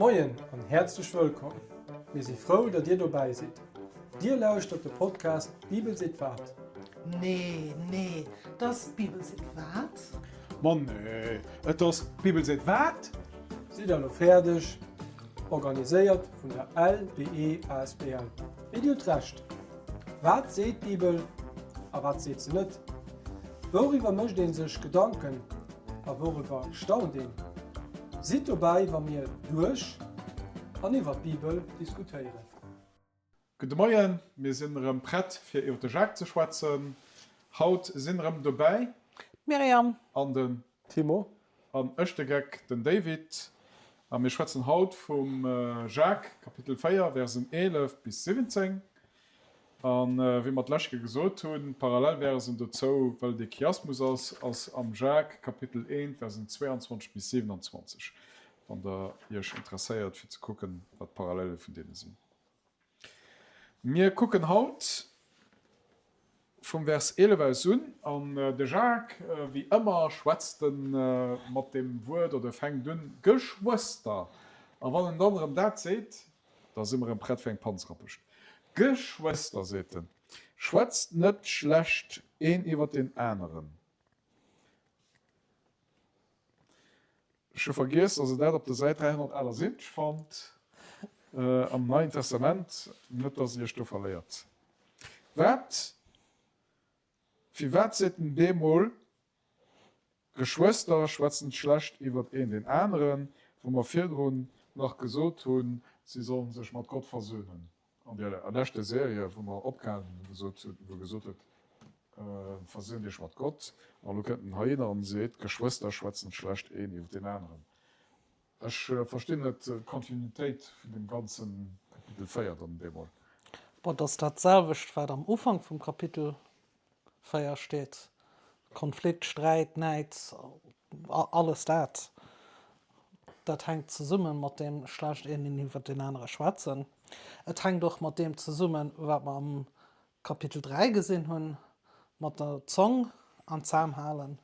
Moien an häerzlech wëllkomm! Mir si frou, datt Dir dobäi sidd. Dir lauschtert de Podcast D'Bibel seet wat? Nee, nee, 't ass D'Bibel seet wat? Ma nee, et ass D'Bibel seet wat? Sidd der elo fäerdeg? Organiséiert vun der LBE asbl. Mee Dir hutt Recht. Wat seet d'Bibel a wat seet se net? Wouriwwer mécht ee sech Gedanken a wouriwwer staunt een? Sidd dobäi, wa mir duerch an iwwer d'Bibel diskutéieren. Gudde Moien, mir sinn erëm prett fir iwwer de Jacques ze schwätzen. Haut sinn erëm dobäi. D'Myriam. An den. Timo. An ech, de Geck, den David. A mir schwätzen haut vum Jacques, Kapitel 4, Versen 11 bis 17. A wéi mer d'lescht Kéier gesot hunn, d'Parallelversen dozou, well et ee Chiasmus ass, ass am Jacques, Kapitel 1, Versen 22 bis 27, wann der iech interesséiert fir ze kucken, wat d'Parallele vun deene sinn. Mir kucken haut vum Vers 11 aus un, an de Jacques, wéi ëmmer, schwätzt e mat deem Wuert oder fänkt un, Geschwëster! A wann en dann erëm dat seet, da si mer erëm prett fir eng Panzrappecht. Geschwëster, seet en, schwätzt net schlecht een iwwer deen aneren. Ech hu vergiess, dass e dat op der Säit 378 fannt am Neien Testament, net dass Dir Iech do verléiert. Wat? Firwat seet en bemol, Geschwëster schwätzen schlecht iwwert een deen aneren, wou mer virdrun nach gesot hunn, si sollen sech mat Gott versöhnen? An der leschter Serie, wou mer opgehalen hunn, gesot hunn, wou e gesot huet, Versöhnt iech mat Gott. An elo kënnt en heihinner an seet, D'Geschwëster schwätzen schlecht een iwwer deen aneren. Ech verstinn net d'Kontinuitéit vun deem ganze Kapitel 4 dann bemol. Bon, et ass dat selwecht, wat am Ufank vum Kapitel 4 steet, Konflikt, Sträit, Näid, alles dat, dat hänkt zesumme mat deem schlecht een iwwer deen anere schwätzen. Et hänkt och mat deem zesummen, wat mer am Kapitel 3 gesinn hunn, mat der Zong an Zam halen,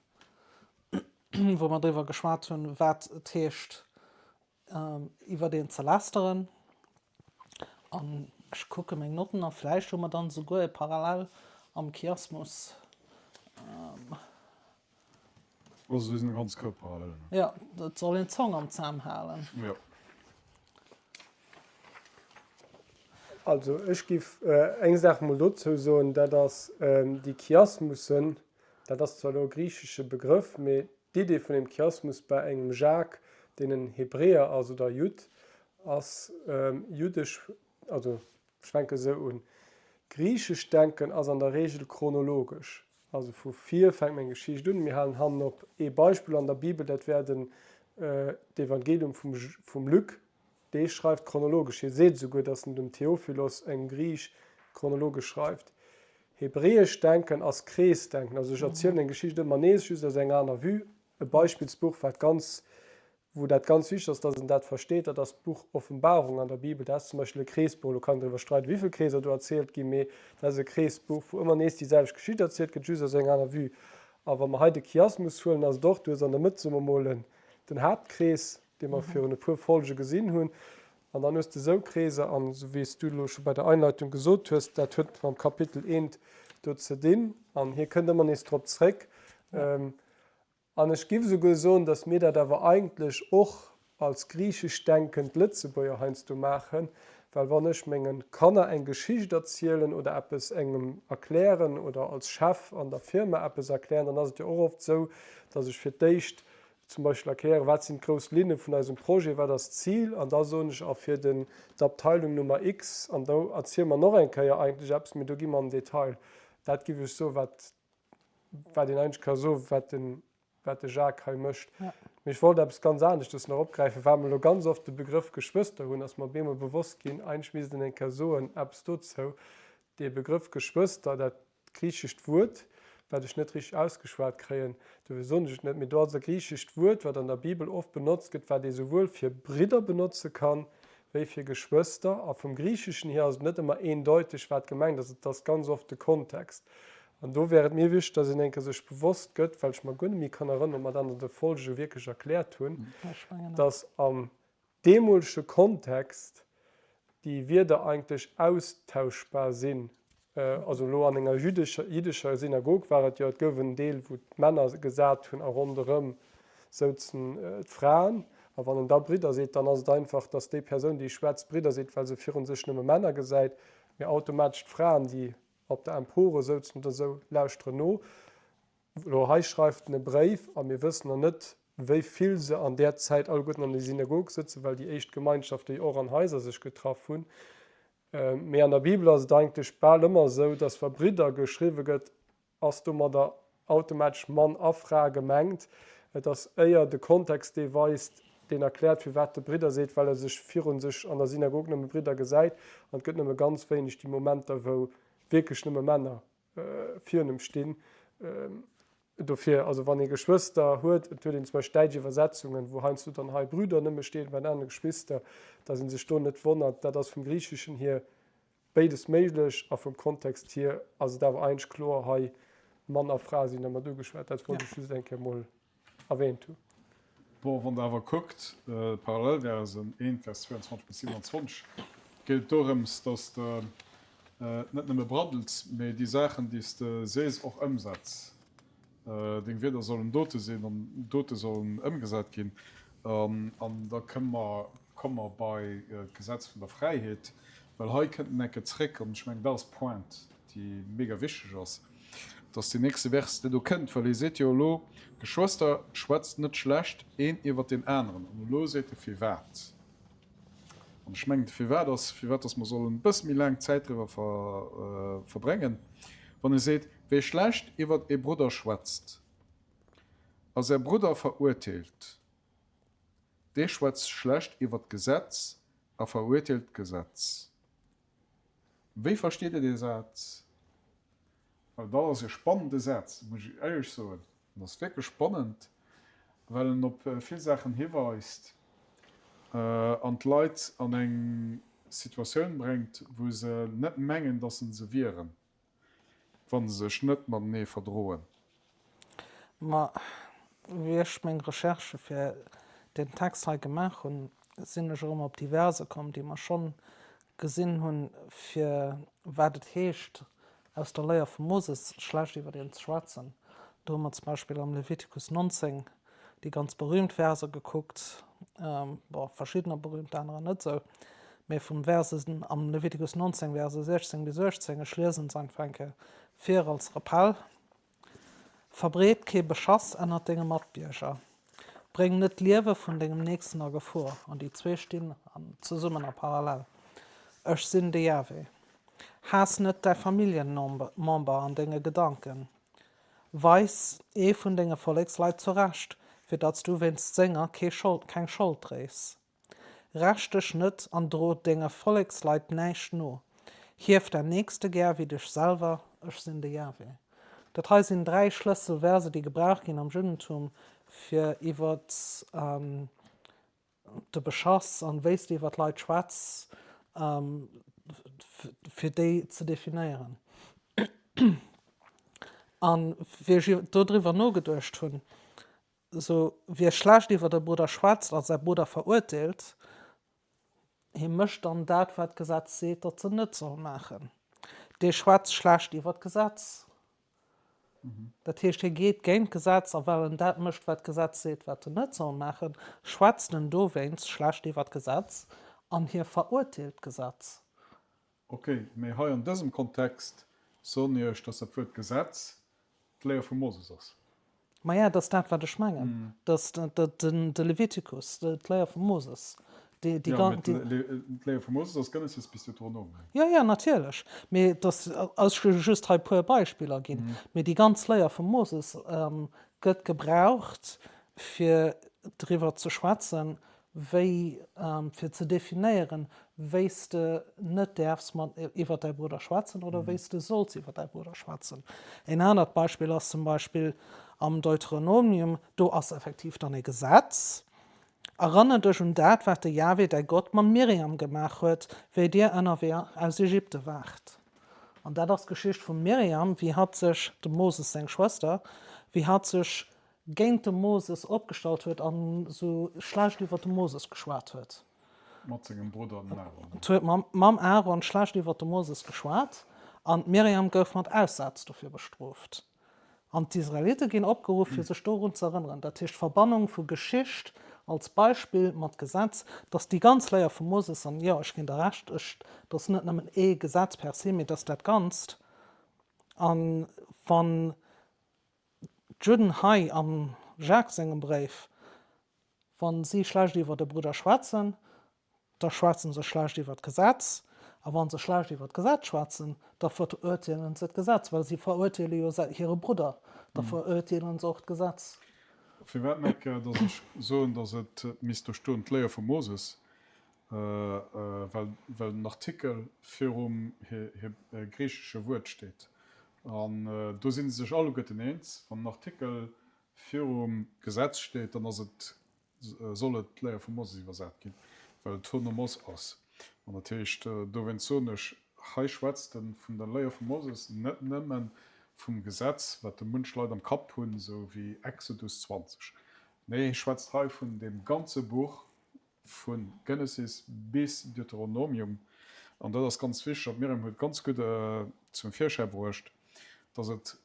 wou mer driwwer geschwat hunn, wat et heescht, iwwert een ze lästeren. An ech kucke meng Notten a vläicht hu mer dann esouguer e Parallel am Chiasmus. Also do sinn e ganz Koup Parallelen. Jo, et soll een d'Zong am Zam halen. Jo. Also ech giff eng Saach mol dozou soen, dat ass déi Chiasmussen, dat ass zwar elo e griichesche Begrëff, mee D'Idee vun dem Chiasmus bei engem Jacques, deen en Hebräer ass oder Judd, ass juddesch, also ech fänke esou un, Griichescht Denken ass an der Reegel chronologesch, also vu vir fänkt meng Geschicht un. Mir halen hannen op ee Beispill an der Bibel, dat wär den d'Evangelium vum Luc, Dee schreift chronologesch, hie seet esouguer, datt en dem Theophilos, engem Griich, chronologesch schreift. Hebräescht Denken ass Kreesdenken, also ech erzielen eng Geschicht ëmmer nees, just aus enger aner Vue. E Beispillsbuch, wat ganz, wou dat ganz wichteg ass, datt een dat versteet, dat ass d'Buch Offenbarung an der Bibel. Dat ass zum Beispill e Kreesbuch. Elo kann een driwwer streiden, wéi vill Kreeser do erzielt ginn, mee dat ass e Kreesbuch, wou ëmmer nees déi selwecht Geschicht erzielt gëtt, just aus enger aner Vue. A wa mer hei de Chiasmus huelen, ass et och, du hues an der Mëtt, soe mer mol, den Haaptkrees, dee mer virun e puer Folge gesinn hunn, an dann hues de esou Kreeser, an esou wéi s du elo scho bei der Einleitung gesot hues, dat huet mam Kapitel eent do ze dinn, an hie kënnt ëmmer nees drop zréck. An ech giff esouguer soen, datt mir dat awer eigentlech och als griechesch denkend Lëtzebuerger heiansdo maachen, well wann ech menge Kanner eng Geschicht erzielen oder eppes engem erklären oder als Chef an der Firma eppes erklären, dann ass et jo och oft esou, datt ech fir d'éischt zum Beispill erklären, wat sinn d'grouss Linne vun eisem Projet, wat ass d'Zil, an da soen ech, a fir den, d'Abteilung Nummer X, an do erziele mer nach eng Kéier eigentlech eppes, mee do gi mer an den Detail. Dat géif ech soen, wat, wat een eigentlech ka soen, wat den, wat de Jacques hei mécht. Mee ech wollt eppes ganz aneschtes nach opgräifen, well mer elo ganz oft de Begrëff Geschwëster hunn, ass mer op eemol bewosst ginn, eigentlech misst een eng Kéier soen eppes dozou, dee Begrëff Geschwëster, dat D'griichescht Wuert, wat ech net richteg ausgeschwat kréien, dofir soen ech et net, mee do ass e griichescht Wuert, wat an der Bibel oft benotzt gëtt, wat ee souwuel fir Bridder benotze kann, wéi fir Geschwëster. A vum Griicheschen hier ass et net ëmmer eendeuteg, wat gemengt ass. Et ass ganz oft de Kontext. An do wär et mir wichteg, dass een eng Kéier sech bewosst gëtt, well ech mer guer net méi kann erënneren, ob mer dat an de Folge wierklech erkläert hunn, dass am. deemolege Kontext déi Wierder eigentlech austauschbar sinn. Also elo an enger jüdescher, jiddescher Synagog war et jo, et gouf en Deel, wou d'Männer gesat hunn a ronderëm souzen d'Fraen. A wann en da Bridder seet, dann ass et einfach, datt déi Persoun, déi schwätzt, Bridder seet, well se virun sech nëmme Männer gesäit, mee automatesch d'Fraen, déi op der Empore souzen oder esou, lauschteren no. Elo hei schreift en e Bréif a mir wëssen nach net, wéi vill se an där Zäit alleguerten an der Synagog sëtzen, well déi éischt Gemeinschafte jo och an Haiser sech getraff hunn. Mee an der Bibel ass et eigentlech bal ëmmer esou, dass wa Bridder geschriwwe gëtt, ass domadder automatesch Mann a Fra gemengt. Et ass éier de Kontext, dee weist, deen erkläert, firwat de Bridder seet, well e sech virun sech an der Synagog nëmme Bridder gesäit. An et gëtt nëmme ganz wéineg déi Momenter, wou wierklech nëmme Männer virun em stinn. Dofir, also wann ee Geschwëster huet, et huet een zum Beispill däitsch Iwwersetzungen, wou heiansdo dann hei Brüder nëmme steet, bei den anere Geschwister, datt ee sech do net wonnert. Dat ass vum Griicheschen hier béides méiglech a vum Kontext hier ass et awer eigentlech kloer, hei Mann a Fra sinn dermat ugeschwat. Dat wollt ech just eng Kéier mol erwähnt hunn. Bon, wann Der awer kuckt, d'Parallelversen 1, Vers 22 bis 27, geet et dorëms, dass de net nëmme braddels, mee déi Saachen, déi s de sees, och ëmsetz. Deng Wierder sollen Dote sinn an Dote sollen ëmgesat ginn. An da kënne mer, komme mer bei d'Gesetz vun der Fräiheet, well hei kënnt en enke zréck, an ech mengen, dat ass d'Pointe, déi mega wichteg ass, dass deen nächste Vers, deen do kënnt, well hie seet jo elo, Geschwëster, schwätzt net schlecht een iwwert deen aneren. An elo seet e firwat. An ech mengen, de firwat ass, firwat dass mer sollen e bësse méi laang Zäit driwwer verbréngen, wann e seet, Wie schlecht iwwert ee Brudder schwätzt a säi Brudder verurteelt, dee schwätzt schlecht iwwert d'Gesetz a verurteelt d'Gesetz. Wéi versteet Dir dee Saz? Well dat ass e spannende Saz, muss ech éierlech soen. En ass wierklech spannend, well en op vill Saachen hiweist an d'Leit an eng Situatioun bréngt, wou se net mengen, datt se se wieren. Wa se sech net matenee verdroen. Ma wéi ech meng Recherchë fir deen Text hei gemaach hunn, sinn ech erëm op déi Verse komm, déi mer schonn gesinn hunn, fir wat et heescht, aus der Léier vum Moses schlecht iwwer een ze schwätzen. Do hu mer zum Beispill am Levitikus 19 déi ganz berühmt Verser gekuckt, bon, verschiddener berühmt, anerer net esou, mee vum Verse am Levitikus 19, Verse 16 bis 18, ech liesen se einfach eng Kéier vir als Rappell, Verbreet kee Beschass ënnert denge Matbierger, bréng net d'Liewe vun dengem Nächsten a Gefor, an déi zwee stinn zesummen a parallel, Ech sinn de Jahwe. Haass net däi Familljemember an denge Gedanken. Weis ee vun denge Volleksleit zurecht, fir datt s du wéinst senger kee Schold, keng Schold dréis. Räch dech net an dro denge Volleksleit näischt no. Hief däin Nächste gär wéi dech selwer, ech sinn de Jahwe. Dat hei sinn 3 Schlësselverse, déi gebraucht ginn am Juddentum, fir iwwer de Beschass an wéi s de iwwer d'Leit schwätz, fir déi ze definéieren. An wéi ech dodriwwer nogeduecht hunn, esou wie schlecht iwwer e Brudder schwätzt a säi Brudder verurteelt, hie mécht dann dat, wat d'Gesetz seet, datt en net soll maachen. Dee schwätzt schlecht iwwer d'Gesetz. Dat heescht, hie geet géint d'Gesetz, a well en dat mécht, wat d'Gesetz seet, wat en net soll maachen, schwätzt en dowéinst schlecht iwwer d'Gesetz an hie verurteelt d'Gesetz. Ok, mee hei an dësem Kontext soen Iech, dass dat Wuert Gesetz d'Léier vum Moses ass. Maja, et ass dat, wat ech mengen, dass de Levitikus, d'Léier vum Moses, déi Jo, mee d'Léier vum Moses ass Genesis bis Deuteronomium. Jo, jo, natierlech. Mee et ass, ech hu just hei e puer Beispiller ginn, mee déi ganz Léier vum Moses gëtt gebraucht, fir driwwer ze schwätzen, wéi fir ze definéieren, wéi s de net däerfs mat iwwer däi Brudder schwätzen oder wéi s de solls iwwer däi Brudder schwätzen. En anert Beispill ass zum Beispill am Deuteronomium, do ass effektiv dann e Gesetz, Erënner dech un dat, wat de Jahwe, däi Gott, mam Miriam gemaach huet, wéi dir ënnerwee aus Ägypte waart. An dat ass d'Geschicht vum Miriam, wéi hatt sech, dem Moses seng Schwëster, wéi hatt sech géint de Moses opgestallt huet an esou schlecht iwwer de Moses geschwat huet. Mat sengem Brudder, dem Aaron. Huet mam Aaron schlecht iwwer de Moses geschwat, an d'Miriam gouf mat Aussaz dofir bestrooft. An d'Israelitte ginn opgeruff, fir sech dorun ze erënneren. Dat heescht, d'Verbannung vu Geschicht als Beispill mat Gesetz, dass déi ganz Léier vum Moses, an jo, ech ginn der Recht, ech, dat ass net nëmmen ee Gesetz per se, mee dat ass dat Ganzt. A wann d'Judden hei am Jacques sengem Bréif, wa si schlecht iwwer e Brudder schwätzen, da schwätze se schlecht iwwer d'Gesetz, a wa se schlecht iwwer d'Gesetz schwätzen, da verurteelen se d'Gesetz, well si verurteele jo hire Brudder, da verurteelen se och d'Gesetz. Firwat Mecke, datt ech soen, datt et misst do stoen, d'Léier vum Moses, well den Artikel virum griichesche Wuert steet. An do si se sech alleguerten eens, wann en Artikel virum Gesetz steet, dann ass et, soll et d'Léier vum Moses iwwersat ginn, well et ho nomos ass. An dat heescht, dowéinst soen ech, hei schwätzt e vun der Léier vum Moses, net nëmme vum Gesetz, wat de munch Leit am Kapp hunn, esou wéi Exodus 20. Nee, hie schwätzt hei vun deem ganze Buch Vu Genesis bis Deuteronomium, an dat ass ganz wichteg, an d'Myriam huet ganz gutt zum Virschäi bruecht, dass et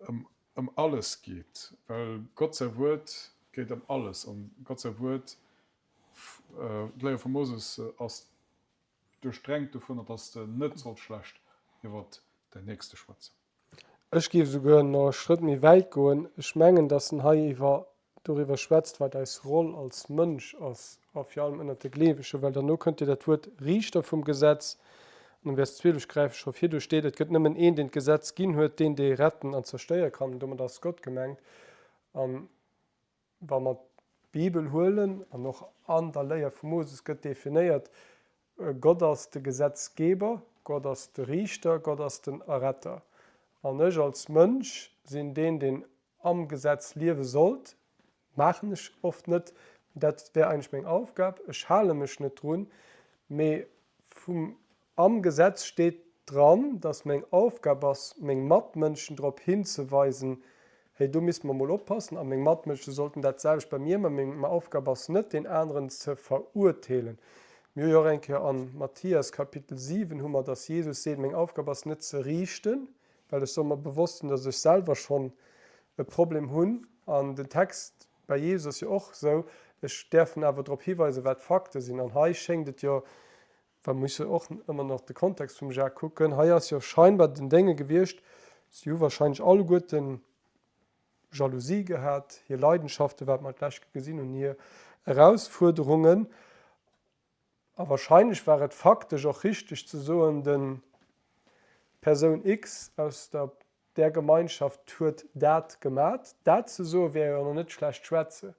ëm alles geet, well Gott säi Wuert geet ëm alles, an Gott säi Wuert, d'Léier vum Moses ass duerchdrängt dovunner, dass de net solls schlecht iwwer däin Nächste schwätzen. Ech géif esouguer nach e Schrëtt méi wäit goen. Ech mengen, dass en hei iwwer doriwwer schwätzt, wat eis Roll als Mënsch ass, a vir allem ënnert de Gleewegen, well derno kënnt jo dat Wuert Riichter vum Gesetz, an am Vers 12, ech gräife scho vir, do steet, Et gëtt nëmmen een, deen d'Gesetz ginn huet, deen, dee retten an zerstéiere kann, an domat ass Gott gemengt. An Wa mer d'Bibel huelen, an och an der Léier vum Moses gëtt definéiert, Gott ass de Gesetzgeber, Gott ass de Riichter, Gott ass den Erretter. An ech als Mënsch sinn deen, deen am Gesetz liewe sollt, maachen ech oft net, dat wär eigentlech meng Aufgab, ech hale mech net drun, mee vum Am Gesetz steet dran, dass meng Aufgab ass, meng Matmënschen drop hinzeweisen, Hey, do misste mer mol oppassen. A meng Matmënsche sollten dat selwecht bei mir maachen. Meng Aufgab ass net, deen aneren ze verurteelen. Mir hu jo och eng Kéier a Mathias Kapitel 7 hu mer, dass Jesus seet, Meng Aufgab ass net ze riichten, well ech soll mer bewosst sinn, dass ech selwer schonn e Problem hunn. An den Text bei Jesus ass jo och esou, Ech däerf en awer drop hiweisen, wat d'Fakte sinn. An hei schéngt et jo Well mer musse och ëmmer nach de Kontext vum Jacques kucken. Hei ass jo scheinbar den Dénge gewiescht, si hu wahrscheinlech alleguerten Jalousie gehat, hir Leidenschaften, wat mer d'lescht gesinn hunn, hir Erausfuerderungen. A wahrscheinlech war et faktesch och richteg ze soen, de Persoun X aus der där Gemeinschaft huet dat gemat. Dat ze soe wär jo nach net schlecht schwätze.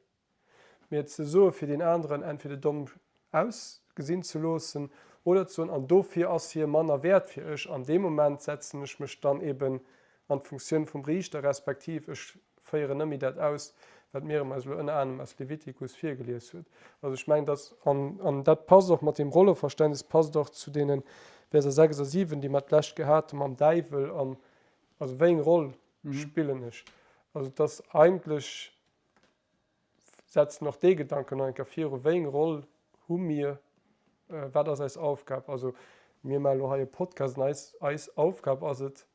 Mee et ze soe fir deen aneren entweder domm ausgesinn ze loossen oder ze soen, an dofir ass hie manner wäert fir ech, an deem Moment setzen ech mech dann eben an d'Funktioun vum Riichter, respektiv ech féieren net méi dat aus, wat d'Myriam eis elo ënner anerem aus Levitikus virgelies huet. Also ech mengen, dass, an, an dat passt och mat deem Rolleverständnis, passt och zu deene Verser 6 a 7, déi mer d'lescht gehat hu mam Däiwel an, also wéi eng Roll spillen ech? Also et ass eigentlech Setzen och dee Gedanken nach eng Kéier viru, Wéi eng Roll hu mir? Wat ass eis Aufgab? Also mir maachen elo hei e Podcast an eis, eis Aufgab ass et,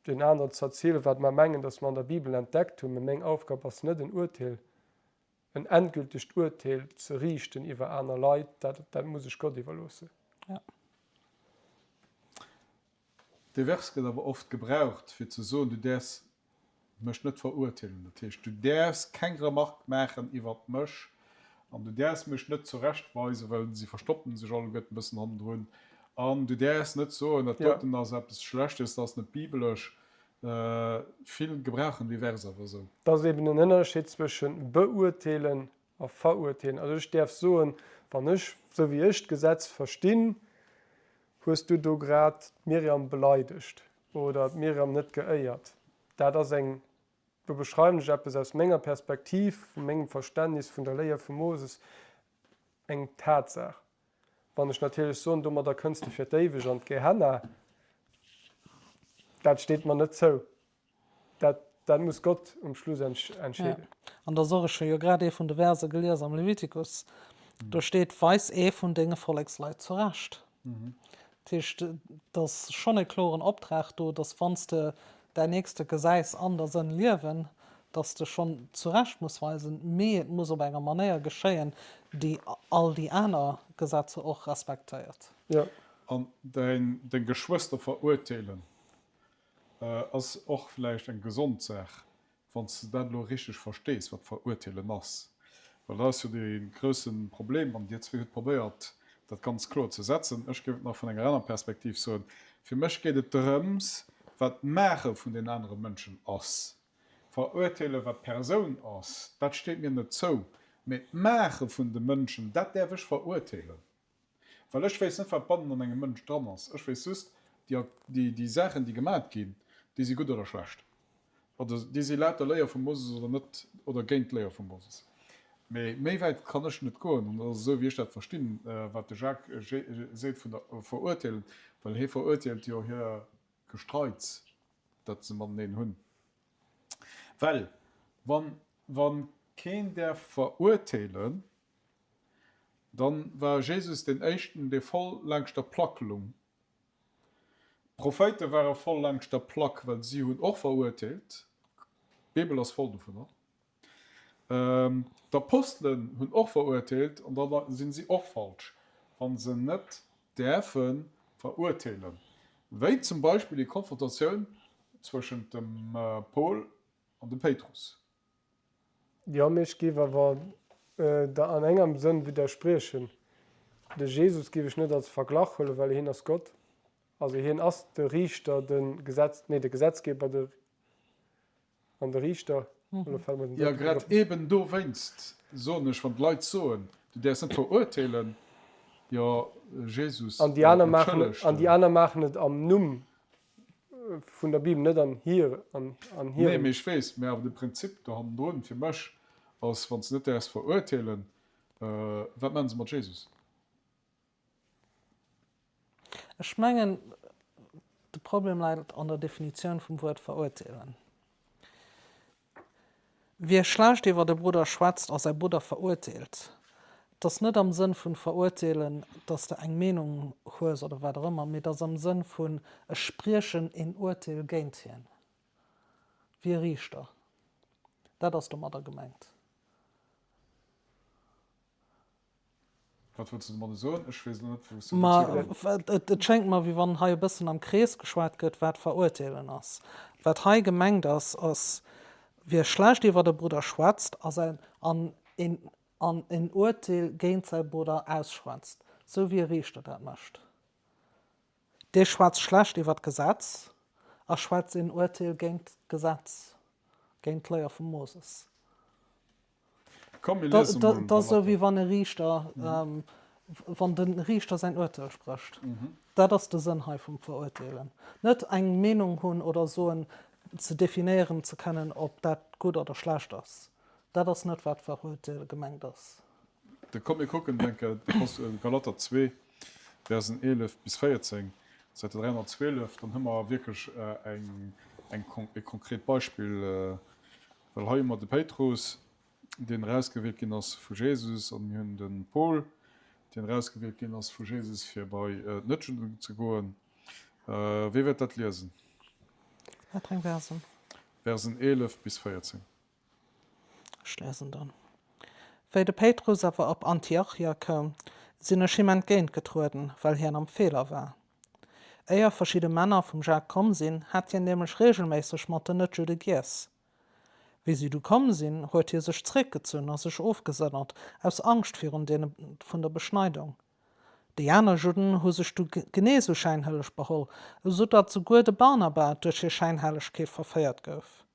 den aneren ze erzielen, wat mer mengen, dass mer an der Bibel entdeckt hunn. Mä meng Aufgab ass net, en Urteel, en endgültegt Urteel ze riichten iwwer aner Leit. Dat, dat muss ech Gott iwwerloossen. Ja. Dee Vers gëtt awer oft gebraucht, fir ze soen, du däerfs mech net verurteelen. Dat heescht, du däerfs keng Remarque maachen iwwert mech an du däerfs mech net zurechtweisen, well si verstoppen sech alleguerten e bëssen hannendrun, an du däerfs net soen, dat doten ass eppes Schlechtes, dat ass net bibelesch. Vill gebrauchen déi Vers awer esou. Et ass eben en Ënnerscheed zwëschen beurteelen a verurteelen. Also ech däerf soen, wann ech, esou wéi ech d'Gesetz verstinn, hues du do grad d'Myriam beleidegt. Oder d'Myriam net geéiert. Dat ass eng, do beschreiwen ech eppes aus menger Perspektiv, vu mengem Verständnis vun der Léier vum Moses, eng Tatsaach. Wann ech natierlech soen, domadder kënns de fir d'éiweg an d'Gehenna, dat steet mer net zou. Dat, dat muss Gott um Schluss entscheeden. An der Sorg, ech hu jo grad ee vun de Verse gelies am Levitikus. Do steet, Weis ee vun denge Volleksleit zurecht. Dat heescht, et ass schonn e kloren Optrag do, dass wann s de däin Nächste gesäis an der Sënn liewen, dass de schonn zurecht muss weisen, mee et muss op enger Manéier geschéien, déi all déi aner Gesetzer och respektéiert. Jo. An deng Geschwëster verurteelen ass och vläicht eng gesond Saach, wann s de dat elo richteg verstees, wat verurteelen ass. Well dat ass jo dee grousse Problem, an Dir zwee hutt probéiert, dat ganz kloer ze setzen. Ech géif et nach vun enger aner Perspektiv soen. Fir mech geet et drëms, wat d'Maache vun den anere Mënschen ass. Verurteelen, wat d'Persoun ass, dat steet mir net zou, mee d'Maache vun de Mënschen, dat däerf ech verurteelen. Well ech weess net, wat bannen an engem Mënsch dran ass. Ech weess just, déi, déi Saachen, déi gemat ginn, déi si gutt oder schlecht. Oder déi si laut der Léier vum Moses oder net, oder géint d'Léier vum Moses. Mee méi wäit kann ech net goen. An dat ass esou, wéi ech dat verstinn, wat de Jacques seet vun der Verurteelen, well hie verurteelt jo hir Gestreits, dat se mateneen hunn. Well wann, wa keen däerf verurteelen, Dann war Jesus deen éischten, dee voll laangscht der Plack lung. D'Prophéite ware voll laangscht der Plack, well si hunn och verurteelt. D'Bibel ass voll dovunner. D'Apostelen hunn och verurteelt an da sinn si och falsch, wa se net däerfe verurteelen. Wéi zum Beispill déi Konfrontatioun zwëschent dem Paul an dem Péitrus. Jo, mee ech géif awer der an engem Sënn widderspriechen. De Jesus géif ech net als Verglach huelen, well hien ass Gott. Also hien ass de Riichter, de Gesetz, nee de Gesetzgeber, de an de Riichter. Elo fält mer den Jo, drëtte grad Begrëff. eben dowéinst soen ech, wann d'Leit soen, du däerfs net verurteelen, jo, Jesus, An déi aner maachen, entschëllegt. an déi aner maachen et am Numm Vun der Bibel, net an hir, an an hirem. Nee, mee ech weess, mee awer de Prinzip do hannendrun fir mech ass, wann s de net däerfs verurteelen, wat maachen se mat Jesus? Ech mengen, de Problem läit an der Definitioun vum Wuert verurteelen. Wie schlecht iwwer e Brudder schwätzt a säi Brudder verurteelt, et ass net am Sënn vun verurteelen, dass de eng Meenung hues oder wat och ëmmer, mee et ass am Sënn vun ech spriechen een Urteel géint hien, wéi e Riichter. Dat ass domadder gemengt. Wat wëlls de domadder soen? Ech weess elo net, wou s de Ma et schéngt mer, wéi wann hei e bëssen am Krees geschwat gëtt, wat verurteelen ass. Wat hei gemengt ass, ass, Wie schlecht iwwer e Brudder schwätzt a säin an een an en Urteel géint säi Brudder ausschwätzt, sou wéi e Riichter dat mécht. Dee schwätzt schlecht iwwer d'Gesetz a schwätzt een Urteel géint d'Gesetz, géint d'Léier vum Moses. Komm, mir liese mol Dat ass esou, wéi wann e Riichter, wann de Riichter säin Urteel sprécht. Dat ass de Sënn hei vum Verurteelen. Net eng Meenung hunn oder soen, ze definéieren ze kennen, ob dat gutt oder schlecht ass. Dat ass net, wat Verurteele gemengt ass. Da komm mir kucken denke Galater 2, Versen 11 bis 14, Säite 312, dann hu mer wierklech eng e konkret Beispill, well hei hu mer de Péitrus, deen erausgewielt ginn ass vu Jesus, an mir hunn de Paul, deen erausgewielt ginn ass vu Jesus, fir bei d'Netjudden ze goen. Wie wäert dat liesen? Wat fir eng Versen? Versen 11 bis 14. Ech liesen dann. Wéi de Péitrus awer op Antiochia koum, sinn ech him entgéintgetrueden, well hien am Feeler war. Éier verschidde Männer vum Jacques komm sinn, hat hien nämlech reegelméisseg mat den Net-Judde giess. Wéi si du komm sinn, huet hie sech zréckgezunn a sech ofgesënnert, aus Angscht virun deene vun der Beschneidung. Déi aner Judden hu sech du genee sou schäinhelleg beholl, esou datt souguer de Barnaba duerch hir Schäinhellegkeet verféiert gouf.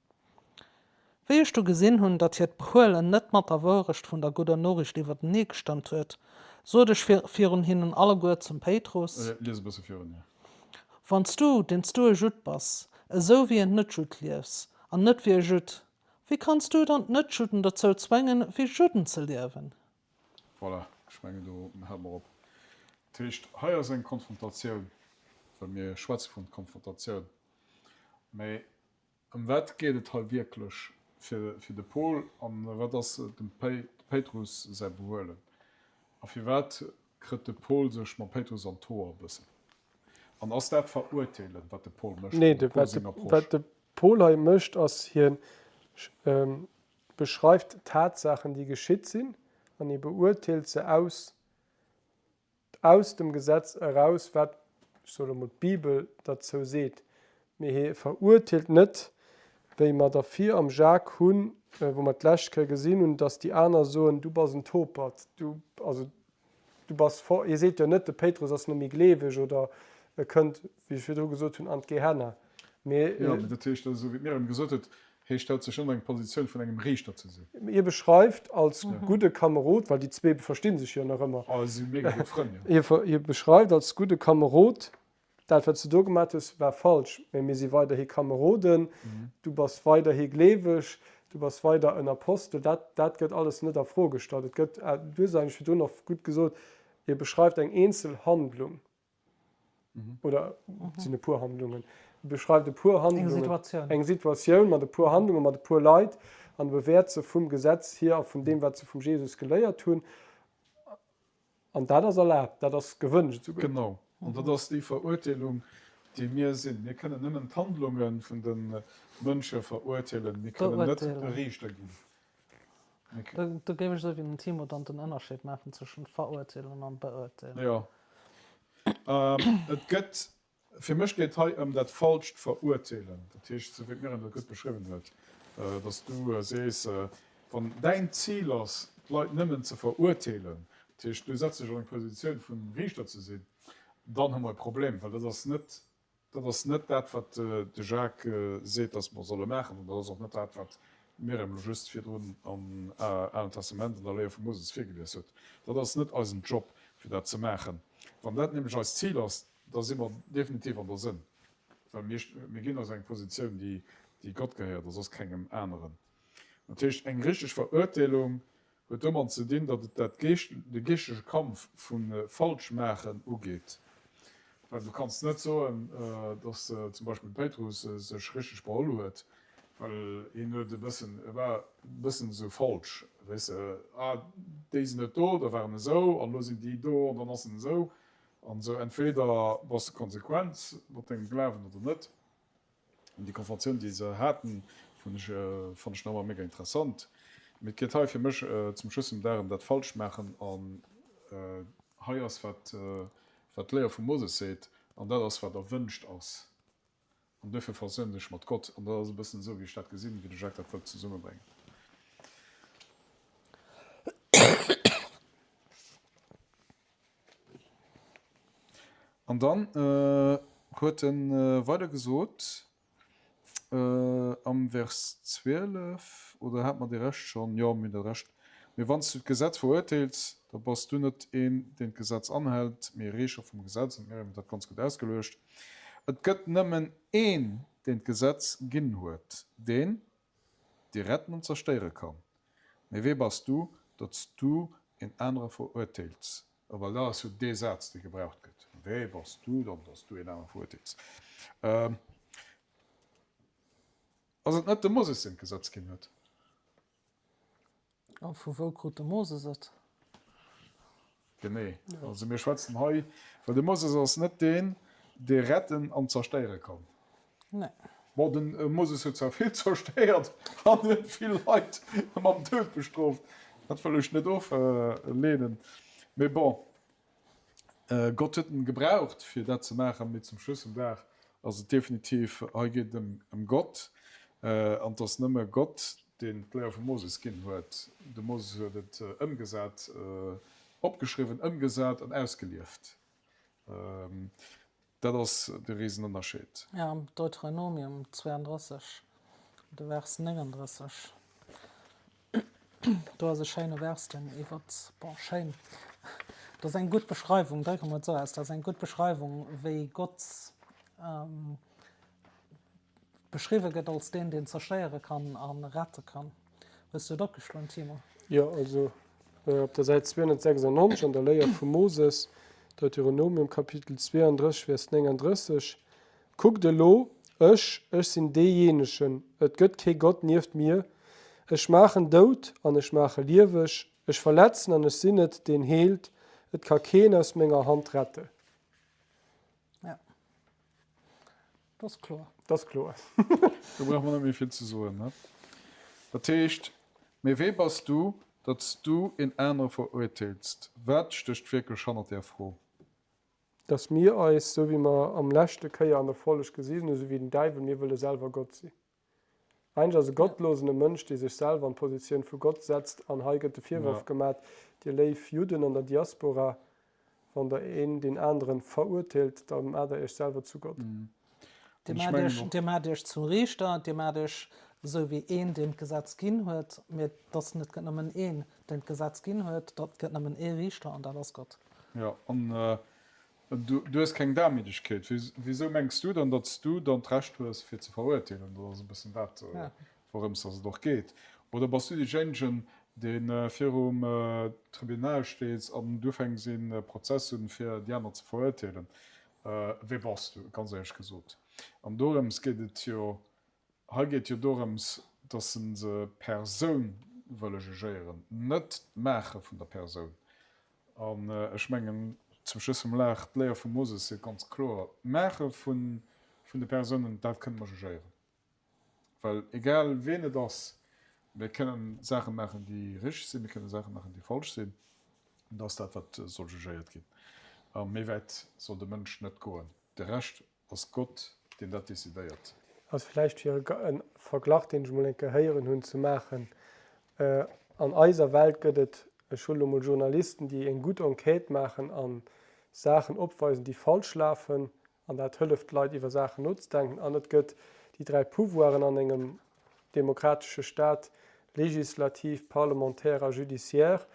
Wéi ech du gesinn hunn, datt hiert Behuelen net mat der Wourecht vun der gudder Noriicht iwwertenee gestëmmt huet, sot ech virun hinnen alleguer zum Péitrus, Lies e bësse virun, jo. Wann s du, deen s du e Judd bass, esou wéi en Net-Judd liefs, an net wéi e Judd, wéi kanns du dann d'Net-Judden dozou zwéngen, wéi Judden ze liewen? Voilà, ech mengen, do hale mer op. Dat heescht, hei ass eng Konfrontatioun, well mir schwätze vun Konfrontatioun, mä Ëm wat geet et hei wierklech fir de Paul an wat ass dem Péitrus säi Behuelen? A firwat kritt de Paul sech mam Péitrus an d'Hoer e bëssen? An ass dat Verurteelen, wat de Paul mécht? Nee, de, wat de, wat de Paul hei mécht, ass, hien beschreift Tatsaachen, déi geschitt sinn, an hie beurteelt se aus aus dem Gesetz eraus, wat, ech soe lo mol, d'Bibel derzou seet. Mee hie verurteelt net, wéi mer der vir am Jacques hunn, wou mer d'lescht Kéier gesinn hunn, datt déi aner soen, Du bass en Topert, du, also du bass fort. Hie seet jo net, de Péitrus ass net méi gleeweg oder e kënnt, wéi ech virdru gesot hunn, an d'Gehenna. Mee. Jo, mee dat heescht, esou wéi d'Myriam gesot huet, hie stellt sech net an eng Positioun vun engem Riichter ze sinn. Hie beschreift als gudde Kamerod, well déi zwee versti sech jo nach ëmmer. Oh, si si mega gutt Frënn, jo. Hie beschreift als gudde Kamerod, Dat, wat s du do gemat hues, war falsch, mä mir si weiderhi Kameroden, du bass weiderhi gleeweg, du bass weider en Apostel. Dat, dat gëtt alles net a Fro gestallt. Et gëtt, du hues et eigentlech virdrun och gutt gesot, hie beschreift eng eenzel Handlung, oder et sinn e puer Handlungen, e beschreift e puer Handlungen, eng Situatioun mat e puer Handlungen, mat e puer Leit an e bewäert se vum Gesetz hier a vun deem, wat se vum Jesus geléiert hunn. An dat ass erlaabt, dat ass gewënscht esouguer. Genau, an dat ass déi Verurteelung, déi mir sinn. Mir kënnen nëmmen d'Handlunge vun de Mënsche verurteelen, mir kënnen net e Riichter ginn. Do géif ech esou wéi den Timo dann den Ënnerscheed maachen zwëschent verurteelen an beurteelen. Jo, et gëtt Fir mech geet hei ëm dat falscht Verurteelen. Dat heescht, esou wéi d'Myriam dat gutt beschriwwen huet, dass du sees, wann däin Zil ass, d'Leit nëmmen ze verurteelen, dat heescht, du setz dech an eng Positioun vun Riichter ze sinn, dann hu mer e Problem, well dat ass net, dat ass net dat, wat de Jacques seet, dass mer solle maachen, an dat ass och net dat, wat d'Myriam elo just virdrun am Alen Testament an der Léier vum Moses virgelies huet. Dat ass net eisen Job, fir dat ze maachen. Wann dat nämlech eist Zil ass, da si mer definitiv an der Sënn, well mir, mir ginn eis eng Positioun, déi, déi Gott gehéiert a soss kengem aneren. Dat heescht, eng richteg Verurteelung huet domat ze dinn, datt et dat Geescht, de geeschtege Kampf vu Falschmaachen ugeet. Well du kanns net soen, datt zum Beispill de Péitrus sech richteg beholl huet, well hien huet e bëssen, e war e bëssen esou falsch, weess de, ah, déi sinn net do, da war en esou, an elo sinn déi do an dann ass en esou. An esou, entweder bass de konsequent mat dengem Glawen oder net. An déi Konfrontatioun, déi se haten, fann ech, fann ech nach ëmmer mega interessant. Mee et geet hei fir mech zum Schluss vum Dag ëm dat Falschmaachen. An hei ass, wat, wat d'Léier vum Moses seet, an dat ass, wat erwënscht ass. An duerfir versöhn dech mat Gott. An dat ass e bëssen esou, wéi ech dat gesinn, wéi de Jacques dat wëllt zesummebréngen. An dann huet e weider gesot, am Vers 12, oder hat mer dee Rescht schonn? Jo, mir hunn de Rescht. Mee wann s du d'Gesetz verurteels, da bass du net een, deen d'Gesetz anhält, mee e Reecher vum Gesetz. An d'Myriam huet dat ganz gutt ausgeluecht. Et gëtt nëmmen een, deen d'Gesetz ginn huet, deen, dee retten an zerstéiere kann. Mee wee bass du, datt s du een anere verurteels? A well dat ass jo dee Saz, dee gebraucht gëtt, Wee bass du dann, datt s du een anere verurteels? Ass et net de Moses, deen d'Gesetz ginn huet? A vu wou krut de Moses et? Genee. Also mir schwätzen hei, well de Moses ass net deen, dee retten an zerstéiere kann. Nee. Bon, de Moses huet zwar vill zerstéiert an huet vill Leit mam Doud bestrooft, dat wëll ech net ofleenen, mee bon. Gott huet en gebraucht fir dat ze maachen, mee zum Schluss vum Dag ass et definitiv, hei geet et ëm Gott an et ass nëmme Gott, deen d'Léier vum Moses ginn huet. De Moses huet et ëmgesat, opgeschriwwen, ëmgesat an ausgelieft. Dat ass de Risenënnerscheed. Jo, am Deuteronomium 32, de Vers 39, do ass e schéine Vers, deen iwwert, bon, schéin, dat ass eng gutt Beschreiwung, drécke mer et esou aus, dat ass eng gutt Beschreiwung, wéi Gott beschriwwe gëtt als deen, deen zerstéiere kann a rette kann. Hues du et opgeschloen, Timo? Jo, also op der Säit 296 an der Léier vum Moses, Deuteronomium Kapitel 32, Vers 39, Kuckt elo, ech, ech sinn deejéinegen, et gëtt kee Gott nieft mir, ech maachen dout an ech maache lieweg, Ech verletzen an ech sinn et, deen heelt, et ka keen aus menger Hand rette. Ja. Dat ass kloer. Dat ass kloer. Do brauche mer net méi vill ze soen, ne? Dat heescht, Mee wee bass du, datt s du een anere verurteelst? Wat stécht wierklech hannert där Fro? Datt mir eis, esou wéi mer am leschte Kéier an der Folleg gesinn hunn, esou wéi den Däiwel, mir wëlle selwer Gott sinn. Eigentlech ass e gottlosene Mënsch, dee sech selwer an d'Positioun vu Gott setzt. An hei gëtt de Virworf gemat, Dir léif Judden an der Diaspora, wann der een deen aneren verurteelt, da maacht der iech selwer zu Gott. Dir maacht iech, dir maacht iech zum Riichter, dir maacht iech esou wéi een, deen d'Gesetz ginn huet. Mee et ass net gëtt nëmmen een, deen d'Gesetz ginn huet, et gëtt nëmmen ee Riichter, an dat ass Gott. Jo, an Du hues keng Damidegkeet. Wisou mengs du dann, datt s du dann d'Recht hues, fir ze verurteelen? Dat ass e bëssen dat, wourëms datt et och geet. Oder bass du deejéinegen, dee virum Tribunal steet an du fänks ee Prozess un, fir déi aner ze verurteelen? Wee bass du, ganz éierlech gesot? An dorëms geet et jo. Hei geet jo dorëms, datt se se Persoun wëlle jugéieren, net d'Maache vun der Persoun. An ech mengen, zum Schluss vum Lag, d'Léier vum Moses seet ganz kloer, d'Maache vun de Persounen, dat kënne mer jugéieren. Well egal ween et ass, mir kënnen Saache maachen, déi richteg sinn, mir kënne Saache maachen, déi falsch sinn. An dat ass dat, wat soll jugéiert ginn. A méi wäit soll de Mënsch net goen. De Rescht Ass Gott, deen dat decidéiert. Also vläicht fir e Verglach, deen ech emol eng Kéier héieren hunn, ze maachen, An eiser Welt gëtt et, ech huelen elo mol Journalisten, déi eng gutt Enquête maachen a Saachen opweisen, déi falsch lafen, an dat hëlleft d'Leit iwwer Saachen nozedenken. An et gëtt déi 3 Pouvoiren an engem demokratesche Staat, législatif, parlementaire a judiciaire.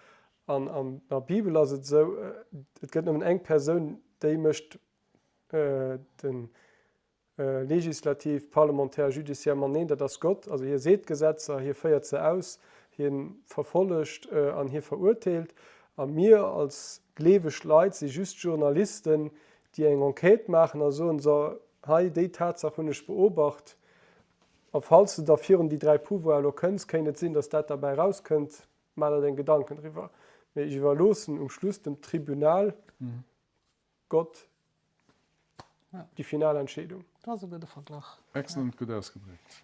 An an der Bibel ass et esou, et gëtt nëmmen eng Persoun, déi mécht de Legislativ, Parlementaire, Judiciaire mateneen, dat ass Gott. Also hie seet d'Gesetzer, hie féiert se aus, hie verfollegt an hie verurteelt. A mir als gleeweg Leit si just Journalisten, déi eng Enquête maachen a soen, so hei, déi Tatsaach hunn ech beobacht. A falls de da virun déi 3 Pouvoiren elo kënns, kéint et sinn, datt dat derbäi erauskënnt. Maach der deng Gedanken driwwer. Mee ech iwwerloossen um Schluss dem Tribunal, Gott déi final Entscheedung. Dat ass e gudde Verglach. Excellent, gutt ausgedréckt.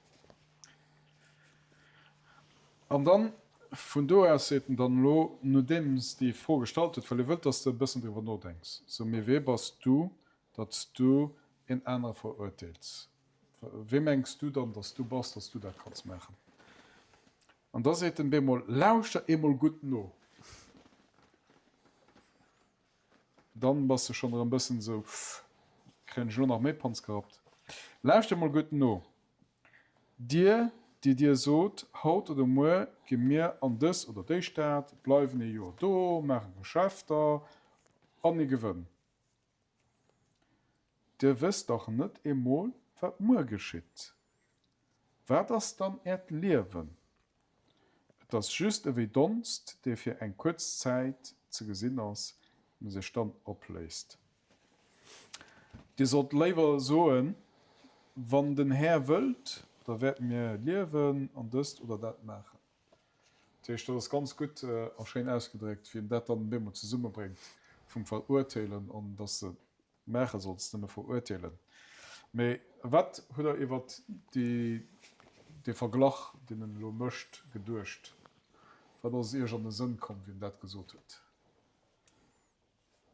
An dann, vun do aus seet en dann elo, nodeems déi Fro gestallt huet, well e wëllt, dass de e bëssen driwwer nodenks, sou, Mee wee bass du, datt s du een anere verurteels? Wee mengs du dann, datt s du bass, datt s du dat kanns maachen? An da seet en bemol, Lauschter eemol gutt no! Dann bass de schon erem bëssen esou, kréien ech elo nach méi Panz gerappt. Lauschter mol gutt no, Dir, déi dir sot, Haut oder muer gi mir an dës oder déi Stad, bleiwen ee Joer do, maache Geschäfter an ee Gewënn. Dir wësst dach net emol, wat muer geschitt. Wat ass dann äert Liewen? Et ass just ewéi Donst, dee fir eng kuerz Zäit ze gesinn ass, mee sech dann opléist. Dir sollt léiwer soen, Wann den Här wëllt, da wäerte mir liewen an dëst oder dat maachen. Dat heescht, dat ass ganz gutt a schéin ausgedréckt, wéi en dat dann bemol zesummebréngt vum Verurteelen an dass se Maache solls, nëmme verurteelen. Mee wat hutt Der iwwert dee Verglach, deen en elo mécht, geduecht? Wat ass Iech an de Sënn komm, wéi en dat gesot huet?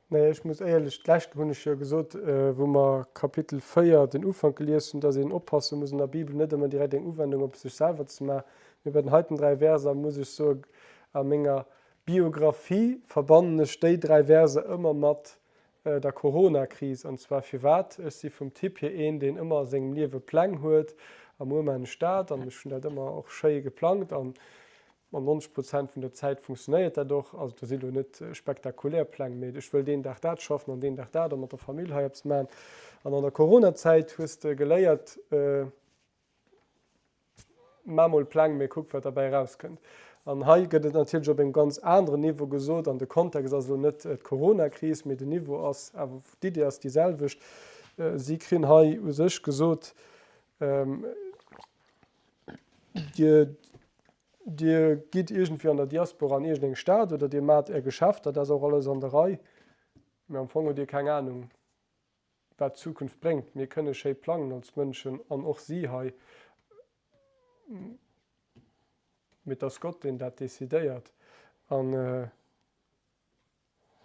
Naja, ech muss éierlech, d'lescht hunn ech jo gesot, wou mer Kapitel 4 den Ufank gelies hunn, dass een oppasse muss an der Bibel net ëmmer direkt eng Uwendung op sech selwer ze maachen. Mee bei den heiten 3 Verser muss ech soen, a menger Biographie verbannen ech déi 3 Verser ëmmer mat der Corona-Kris. An zwar firwat? Ech si vum Typ hier een, deen ëmmer a sengem Liewe Pläng huet. A muer maan ech dat an ech hunn dat ëmmer och schéi geplangt an an 90 Prozent vun der Zäit funktionéiert dat och. Also do si lo net spektakulär Pläng, mee ech wëll deen Dag dat schaffen an deen Dag dat a mat der Famill hei eppes maachen. An an der Corona-Zäit hues de geléiert, Maach mol Pläng, mee kuck wat derbäi erauskënnt. An hei gëtt et natierlech op engem ganz aneren Niveau gesot, an de Kontext ass elo net d'Coronakris, mee den Niveau ass awer, d'Idee ass déi selwecht. Si krin hei u sech gesot, Dir. Dir gitt iergendwéi an der Diaspora an iergendeng Stad oder Dir maacht Är Geschäfter, dat ass och alles an der Rei, mee am Fong hutt Dir keng Anung, wat d'Zukunft bréngt. Mir kënne schéi plangen als Mënschen an och si hei, mee et ass Gott, deen dat decidéiert. An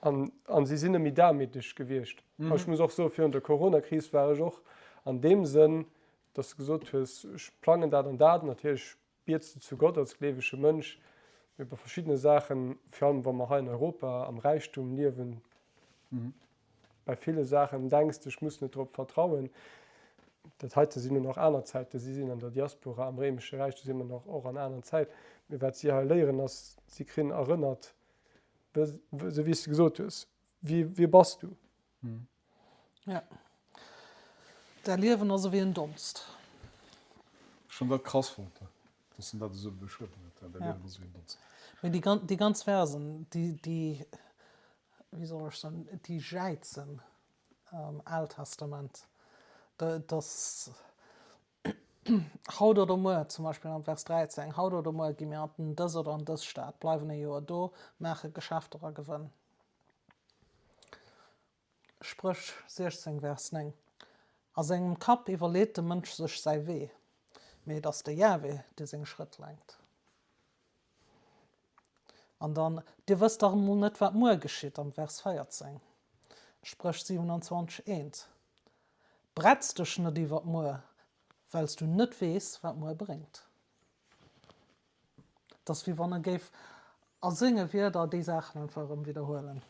An si sinn net méi damiddeg gewiescht. Ech muss och soen, virun der Coronakris war ech och an deem Sënn, dass de gesot hues, ech plangen dat an dat. Natierlech biets de zu Gott als gleewege Mënsch, mee bei verschiddene Saachen, virun allem wa mer hei an Europa am Räichtum liewen, bei ville Saachen denks de, ech muss net drop vertrauen. Dat heite sinn elo nach aner Zäiten, si sinn an der Diaspora am Réimesche Räich, do si mer nach och an aneren Zäit. Mee wat si hei léieren ass, si krinn erënnert, Esou wéi s de gesot hues, wie, wie bass du? Ja. Däi Liewen ass ewéi en Donst. Ech hunn dat krass fonnt, dass en dat esou beschriwwen huet, Däi Liewen ass ewéi en Donst. Mee déi, déi ganz Versen, déi, déi, wéi soll ech soen, déi jäizen am Aalt Testament, dass Haut oder muer, zum Beispill am Vers 13, Haut oder muer gi mir an dës oder an dës Stad, bleiwen e Joer do, maache Geschäfter a Gewënn. Spréch 16, Vers 9, A sengem Kapp iwwerleet de Mënsch sech säi Wee, mee et ass de Jahwe, dee seng Schrëtt lenkt. An dann, Dir wësst dach emol net, wat muer geschitt, am Vers 14. Spréch 27, 1, Bretz dech net iwwer muer, well s du net weess, wat muer bréngt. Et ass, wéi wann e géif a senge Wierder déi Saachen einfach erëm widderhuelen.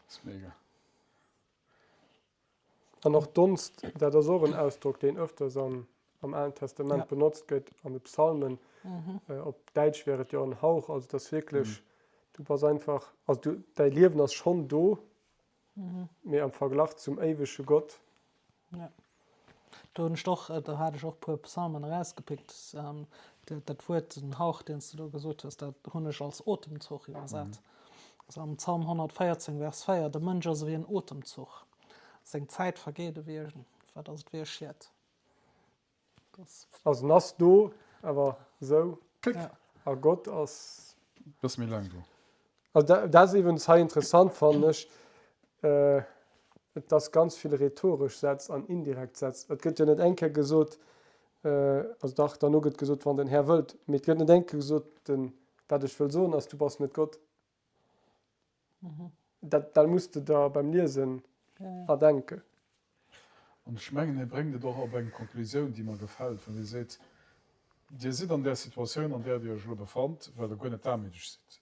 Ass mega. An och Donst, dat ass och en Ausdrock, deen ëfters am Alen Testament benotzt gëtt, an de Psalmen. Op Däitsch wär et jo en Hauch. Also et ass wierklech, du bass einfach, also du, däi Liewen ass schonn do, mee am Verglach zum éiwege Gott. Ja. Do hunn ech och, do hat ech och e puer Psalmen erausgepickt. Dat Wuert, den Hauch, deen s du do gesot hues, dat hunn ech als Otemzuch iwwersat. Also am Psalm 114, Vers 4, De Mënsch ass ewéi en Otemzuch, seng Zäit vergeet ewéi e, wat ass et, ewéi e Schiet. Also en ass do, awer esou. Klick. A Gott ass. Bësse méi laang do. Also dat ass iwwens hei interessant, fannen ech, et ass ganz vill rhetoresch Sätz an indirekt Sätz. Et gëtt jo net eng Kéier gesot, also dach, derno gëtt gesot, wann den Här wëllt, mee et gëtt net eng Kéier gesot, den, wat ech wëll soen ass, du bass net Gott. Dat, dat muss de der beim Liesen erdenken. An ech mengen, hie bréngt et och op eng Konklusioun, déi mer gefält, wann hie seet, Dir sidd an där Situatioun, an där Dir Iech elo befannt, well Der guer net damüdeg sidd.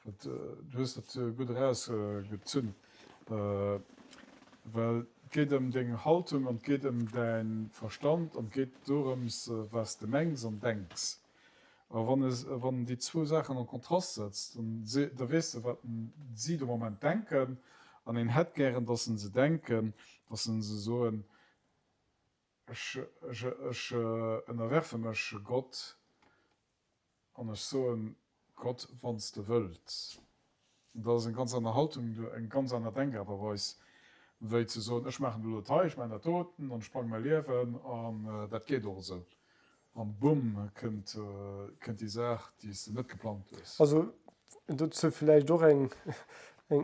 Du hues dat gutt erausgezunn, well et geet ëm deng Haltung an et geet ëm däi Verstand an et geet dorëms, wat s de mengs an denks. A wann e, wann en déi zwou Saachen an Kontrast setzt, dann se, da weess de, wat si de Moment denken. An een hätt gären, dass se se denken, dass se se soen, Ech, ech, ech ënnerwerfe mech Gott an ech soen, Gott, wann s de wëlls. Dat ass eng ganz aner Haltung, eng ganz aner Denkaart a Weis, wéi ze soen, ech maachen elo dat hei, ech maachen dat doten an ech plange mäi Liewen an dat geet och esou. An bumm kënnt déi Saach, déi s de net geplangt hues. Also dozou villäicht och eng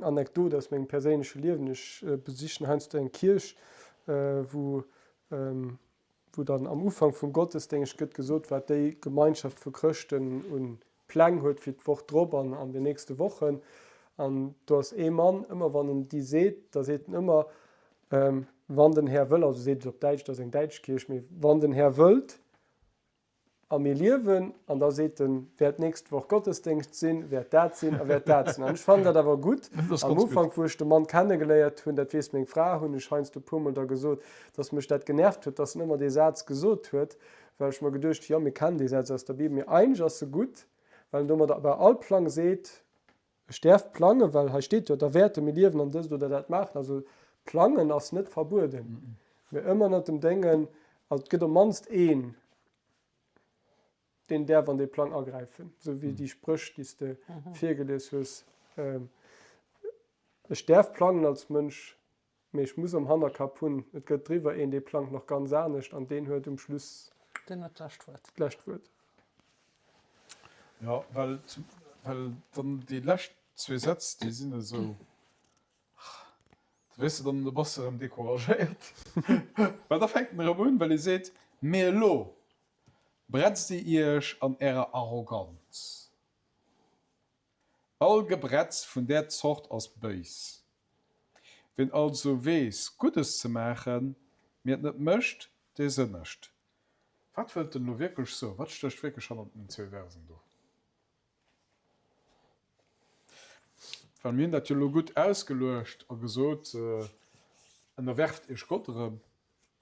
Anekdot aus mengem perséinleche Liewen. Ech besichen heiansdo eng Kierch, wou wou dann am Ufank vum Gottesdéngscht gëtt gesot, wat déi Gemeinschaft vu Chrëschten un Pläng huet fir d'Woch drop an an den nächste Wochen. An do ass ee Mann, ëmmer wann en déi seet, da seet en ëmmer, Wann den Här wëll, also seet et op Däitsch, et ass eng däitsch Kierch, mee wann den Här wëllt, A mir liewen, an da seet en, wäert d'nächst Woch Gottesdéngscht sinn, wäert dat sinn a wäert dat sinn. An ech fannen dat awer gutt. Am Ufank, wou ech de Mann kennegeléiert hunn, dat weess meng Fra, hunn ech heiansdo e puermol da gesot, dass mech dat genervt huet, dass en ëmmer dee Saz gesot huet, well ech mer geduecht hu, jo, mir kennen dee Saz aus der Bibel, mee eigentlech ass e gutt, well en domadder bei all Plang seet, ech däerf plangen, well hei steet jo, da wäerte mir liewen an dëst oder dat maachen. Also plangen ass net verbueden, mee ëmmer ënnert dem Déngen, also et gëtt op d'mannst een, deen däerf an dee Plang agräifen, esou wéi déi Spréch, déi s de virgelies hues. Ech däerf plangen als Mënsch, mee ech muss am Hannerkapp hunn, et gëtt driwwer een, dee plangt nach ganz anescht an deen huet um Schluss Deen huet d'lescht Wuert. d'lescht Wuert. Jo, well, well dann déi lescht zwee Sätz, déi sinn esou, weess de, dann bass de erëm decouragéiert. Well da fänkt en erëm un, well e seet, Mee elo bretzt dir iech an ärer Arroganz. All Gebretz vun där Zort ass béis. Ween also weess, Guddes ze maachen, mee et net mécht, dee sënnegt. Wat wëllt en elo wierklech soen? Wat stécht wierklech hannert den zwee Versen do? Well mir hunn dat jo elo gutt ausgeluecht a gesot, Ënnerwerft iech Gott erëm,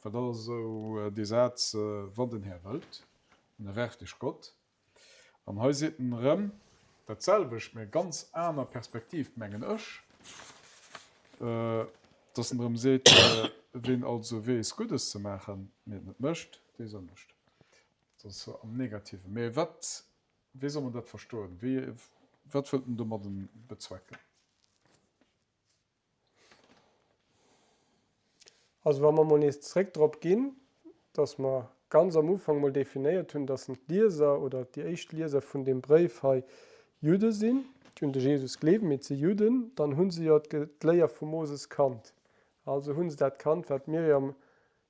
well dat ass esou dee Saz, Wann den Här wëllt, ënnerwerft iech Gott. An hei seet en erëm dat selwecht, mä ganz aner Perspektiv, mengen ech, dass en erëm seet, Ween also weess, Guddes ze maachen, mee et net mécht, dee sënnegt. Dat ass am Negativen. Mä wat, wéi soll mer dat verstoen? Wéi, wat wëllt en domadden bezwecken? Also wa mer mol nees zréck drop ginn, dass mer ganz am Ufank mol definéiert hunn, dass d'Lieser oder déi éischt Lieser vun deem Bréif hei Judde sinn, déi un de Jesus gleewen, mee et si Judden, dann hu se jo d'Léier vum Moses kannt. Also hu se dat kannt, wat d'Myriam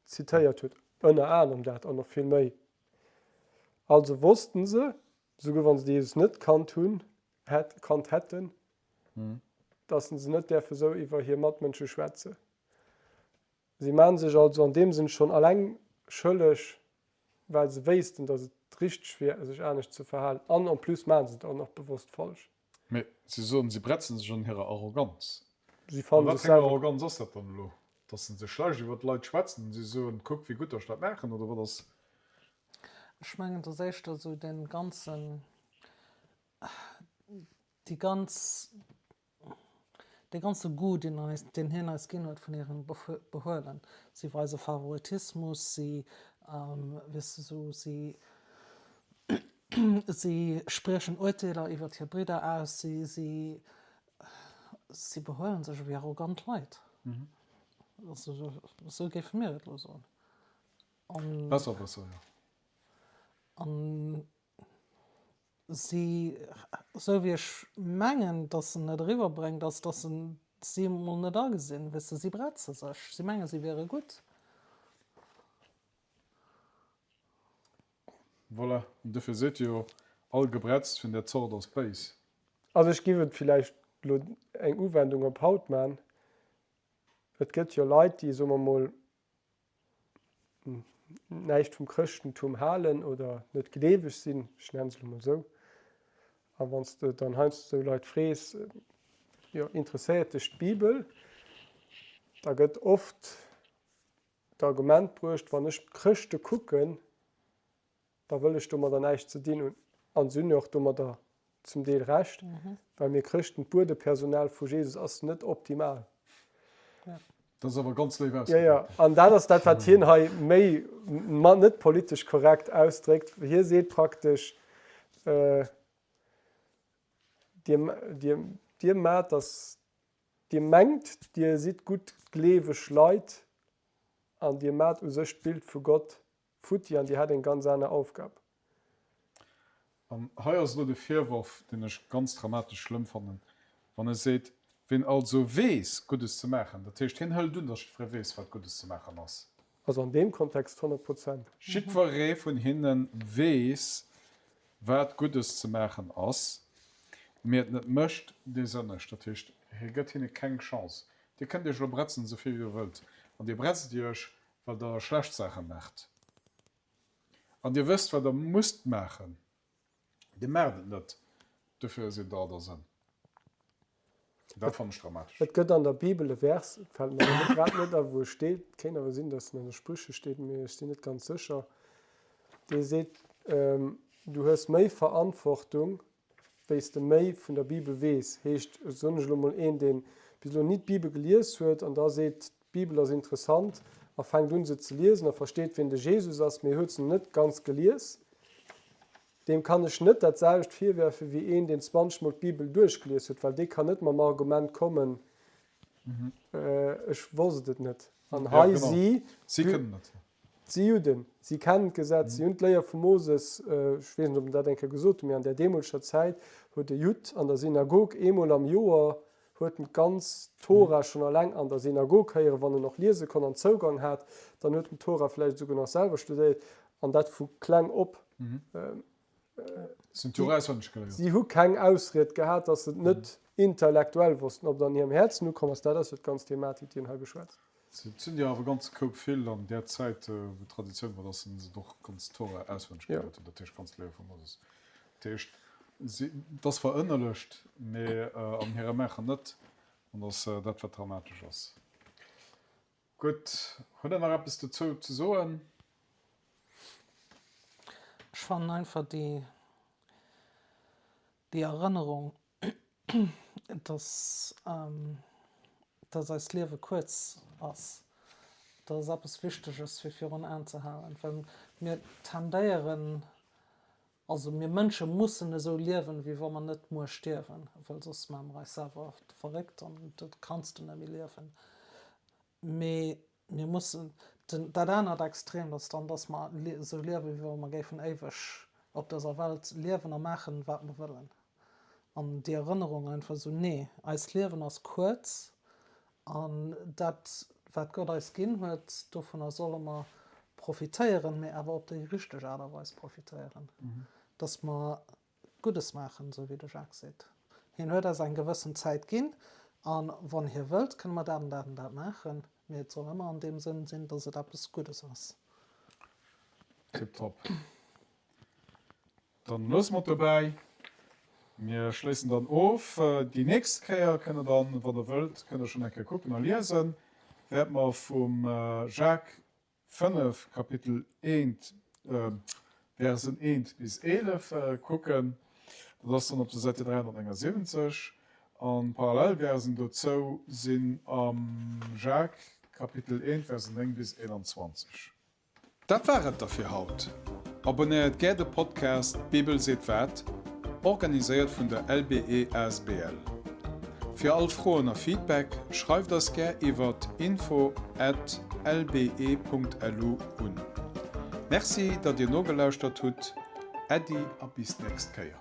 zitéiert huet, ënner anerem dat an nach vill méi. Also wossten se, souguer wa se de Jesus net kannt hunn, kannt hätten, dass se net däerfe sou iwwer hir Matmënsche schwätzen. Si maachen sech also an deem Sënn schonn alleng schëlleg, well se wéissten, dass et richteg wier, sech anescht ze verhalen. An en plus maache se et och nach bewosst falsch. Mee si soen, si bretzen sech an hirer Arroganz. Si fannen sech selwer. Wat fir eng Arroganz ass dat dann elo? Dass se schlecht iwwer d'Leit schwätzen an si soen, kuck wéi gutt ech dat maachen, oder wat ass? Ech mengen, et ass éischter esou dee ganzen, déi ganz, dee ganze Goût, deen eis, deen hien eis ginn huet vun hirem Behuelen. Si weise Favoritismus, si, weess de, sou, si, si spriechen Urteeler iwwert hir Bridder aus, si, si, si behuelen sech ewéi arrogant Leit. Also, esou géife mir et elo soen. An. Besserwësser, jo. An Si, esou wéi ech mengen, datt en et eriwwer bréngt, ass, datt en si emol net agesinn, weess de, si bretze sech, si menge si wiere gutt. Voilà, an dofir seet jo, all Gebretz vun där Zort ass béis. Also ech giff et villäicht lo eng Uwendung op haut man. Et gëtt jo Leit, déi, soe mer mol, näischt vum Chrëschtentum halen oder net gleeweg sinn, ech nennen se elo mol esou, a wann s de dann heiansdo esou Leit frees, jo interesséiert dech d'Bibel, da gëtt oft d'Argument bruecht, wann ech d'Chrëschte kucken, da wëll ech domadder näischt ze dinn hunn. An se hunn jo och domadder zum Deel Recht, well mir Chrëschten, d'Buedepersonal vu Jesus ass net optimal. Dat ass awer ganz léif ausgedréckt. Jo, jo, an dat ass dat, wat hien hei méi net politesch korrekt ausdréckt. Hie seet praktesch, Dir, dir, dir maacht, dass Dir mengt, Dir sidd gutt gleeweg Leit an Dir maacht u sech d'Bild vu Gott Futti an Dir hat eng ganz aner Aufgab. An hei ass elo de Virworf, deen ech ganz dramatesch schlëmm fannen, wann e seet, Ween also weess, Guddes ze maachen, dat heescht, hien hëlt un, datt jiddweree weess, wat Guddes ze maachen ass. Also an deem Kontext 100 Prozent. Jiddweree vun hinne weess, wat Guddes ze maachen ass, mee et net mécht, dee sënnegt. Dat heescht, hie gëtt hinne keng Chance. Dir kënnt iech elo bretzen, esou vill wéi der wëllt, an dir bretzt iech, well der schlecht Saache maacht an dir wësst, wat der musst maachen, dir maacht et net, dofir sidd der a der Sënn. Dat fannen ech dramatesch. Et gëtt an der Bibel e Vers, et fält mer elo grad net a wou e steet, et kéint awer sinn, datt en an de Sprüche steet, mee ech sinn net ganz sécher, dee seet, Du hues méi Verantwortung, wéi s de méi vun der Bibel weess. Heescht, soen ech elo mol, een, dee bis elo ni d'Bibel gelies huet an da seet, d'Bibel ass interessant a fänkt un se ze liesen a versteet, wien de Jesus ass, mee huet se net ganz gelies, deem kann ech net dat selwecht virwerfe wéi een, deen 20 mol d'Bibel duerchgelies huet, well dee kann net mam Argument kommen, ech wosst et net. An hei si. Si kënnen et. Si Judden, si kennen d'Gesetz, si hunn d'Léier vum Moses, ech weess net, ob en dat eng Kéier gesot huet, mee an där deemoleger Zäit huet e Judd an der Synagog eemol am Joer huet en d'ganz Tora schonn alleng an der Synagog héieren, wann en och liese konnt an Zougang hat, dann huet en d'Tora vläicht esouguer nach selwer studéiert, an dat vu kleng op. Si hu keng Ausried gehat, datt se et net intellektuell wossten. Ob et an hirem Häerzen ukomm ass, dat ass jo d'ganz Thematik, déi en hei beschwätzt. Et sinn jo awer e ganze Koup vill an där Zäit, wou d'Traditioun war, datt se et och ganz d'Tora auswenneg geléiert hunn, dat heescht d'ganz Léier vum Moses. Dat heescht, et ass verënnerlecht, mee an hirem Maachen net. An dat ass dat, wat dramatesch ass. Gutt, hutt Der nach eppes dozou ze soen? Ech fannen einfach déi, déi Erënnerung, dass, dass eist Liewe kuerz ass, dat ass eppes Wichteges fir virun Aen ze halen, well mir tendéieren, also mir Mënsche mussen esou liewen, wéi wa mer net muer stierwen, well soss maache mer eis selwer verréckt an da kanns de net méi liewen. Mee mir mussen, den, dat anert Extremt ass dann, dass mer esou liewen, wéi wa mer géifen éiweg op dëser Welt liewen a maachen, wat mer wëllen. An déi Erënnerung einfach esou, nee, eist Liewen ass kuerz an dat, wat Gott eis ginn huet, dovunner solle mer profitéieren, mee awer op déi richteg Aart a Weis profitéieren, dass mer Guddes maachen, esou wéi de Jacques seet. Hien huet eis eng gewëssen Zäit ginn, a wann hie wëllt, kënne mer dat an dat an dat maachen, mee et soll ëmmer an deem Sënn sinn, dass et eppes Guddes ass. Tiptop. Dann loosse mer et dobäi. Mir schléissen dann of. Déi nächst Kéier kënnt der dann, wann der wëllt, kënnt der schonn eng Kéier kucken a liesen, wäerte mer vum Jacques 5, Kapitel 1, Versen 1 bis 11 kucken. Dat ass dann op der Säite 379. An d'Parallelversen dozou sinn am Jacques, Kapitel 1, Versen 9 bis 21. Dat war et da fir haut. Abonnéiert gär de Podcast D'Bibel seet wat, organiséiert vun der LBE asbl. Fir all Froen a Feedback schreift eis gär iwwert info at lbe.lu un. Merci datt dir nogelauschtert hutt, Äddi a bis d'nächst Kéier.